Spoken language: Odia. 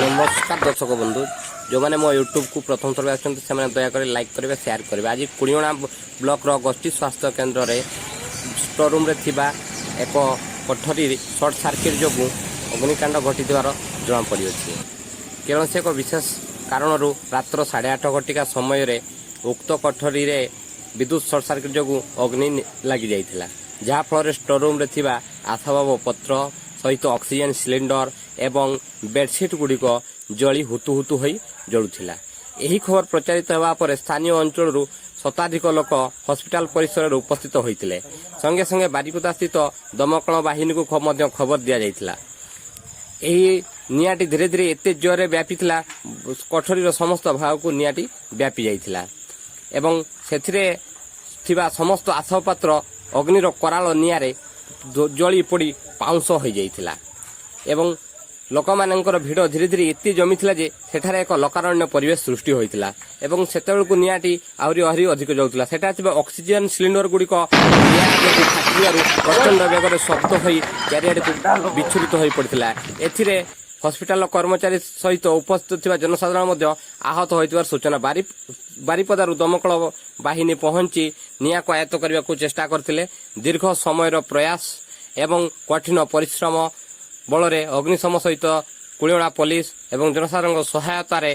ନମସ୍କାର ଦର୍ଶକ ବନ୍ଧୁ, ଯେଉଁମାନେ ମୋ ୟୁଟ୍ୟୁବକୁ ପ୍ରଥମ ଥର ଆସୁଛନ୍ତି, ସେମାନେ ଦୟାକରି ଲାଇକ୍ କରିବେ, ସେୟାର କରିବେ। ଆଜି କୁଳିଅଣା ବ୍ଲକର ଗୋଷ୍ଠୀ ସ୍ୱାସ୍ଥ୍ୟ କେନ୍ଦ୍ରରେ ଷ୍ଟୋର ରୁମ୍ରେ ଥିବା ଏକ କୋଠରୀ ସର୍ଟ ସାର୍କିଟ୍ ଯୋଗୁଁ ଅଗ୍ନିକାଣ୍ଡ ଘଟିଥିବାର ଜଣାପଡ଼ିଅଛି। କୌଣସି ଏକ ବିଶେଷ କାରଣରୁ ରାତ୍ର 8:30 ଘଟିକା ସମୟରେ ଉକ୍ତ କୋଠରୀରେ ବିଦ୍ୟୁତ ସର୍ଟ ସାର୍କିଟ୍ ଯୋଗୁଁ ଅଗ୍ନି ଲାଗିଯାଇଥିଲା, ଯାହାଫଳରେ ଷ୍ଟୋର ରୁମ୍ରେ ଥିବା ଆସବାବପତ୍ର ସହିତ ଅକ୍ସିଜେନ୍ ସିଲିଣ୍ଡର ଏବଂ ବେଡସିଟ୍ ଗୁଡ଼ିକ ଜଳି ହୁତୁ ହୁତୁ ହୋଇ ଜଳୁଥିଲା। ଏହି ଖବର ପ୍ରଚାରିତ ହେବା ପରେ ସ୍ଥାନୀୟ ଅଞ୍ଚଳରୁ ଶତାଧିକ ଲୋକ ହସ୍ପିଟାଲ ପରିସରରେ ଉପସ୍ଥିତ ହୋଇଥିଲେ। ସଙ୍ଗେ ସଙ୍ଗେ ବାରିପଦା ସ୍ଥିତ ଦମକଳ ବାହିନୀକୁ ମଧ୍ୟ ଖବର ଦିଆଯାଇଥିଲା। ଏହି ନିଆଁଟି ଧୀରେ ଧୀରେ ଏତେ ଜୋରରେ ବ୍ୟାପିଥିଲା, କୋଠରୀର ସମସ୍ତ ଭାଗକୁ ନିଆଁଟି ବ୍ୟାପି ଯାଇଥିଲା ଏବଂ ସେଥିରେ ଥିବା ସମସ୍ତ ଆସବାବପତ୍ର ଅଗ୍ନିର କରାଳ ନିଆଁରେ ଜଳି ପୋଡ଼ି ପାଉଁଶ ହୋଇଯାଇଥିଲା ଏବଂ ଲୋକମାନଙ୍କର ଭିଡ଼ ଧୀରେ ଧୀରେ ଏତେ ଜମିଥିଲା ଯେ ସେଠାରେ ଏକ ଲୋକାରଣ୍ୟ ପରିବେଶ ସୃଷ୍ଟି ହୋଇଥିଲା ଏବଂ ସେତେବେଳକୁ ନିଆଁଟି ଆହୁରି ଆହୁରି ଅଧିକ ଜଳୁଥିଲା। ସେଠାରେ ଥିବା ଅକ୍ସିଜେନ୍ ସିଲିଣ୍ଡର ଗୁଡ଼ିକ ନିଆଁ ଯୋଗୁଁ ଫାଟିଯିବାରୁ ପ୍ରଚଣ୍ଡ ବେଗରେ ଶବ୍ଦ ହୋଇ ଚାରିଆଡ଼କୁ ବିଚ୍ଛୁରିତ ହୋଇ ପଡ଼ିଥିଲା। ଏଥିରେ ହସ୍ପିଟାଲର କର୍ମଚାରୀ ସହିତ ଉପସ୍ଥିତ ଥିବା ଜନସାଧାରଣ ମଧ୍ୟ ଆହତ ହୋଇଥିବାର ସୂଚନା। ବାରିପଦାରୁ ଦମକଳ ବାହିନୀ ପହଞ୍ଚି ନିଆଁକୁ ଆୟତ୍ତ କରିବାକୁ ଚେଷ୍ଟା କରିଥିଲେ। ଦୀର୍ଘ ସମୟର ପ୍ରୟାସ ଏବଂ କଠିନ ପରିଶ୍ରମ ବଳରେ ଅଗ୍ନିଶମ ସହିତ କୁଳିଅଣା ପୋଲିସ ଏବଂ ଜନସାଧାରଣଙ୍କ ସହାୟତାରେ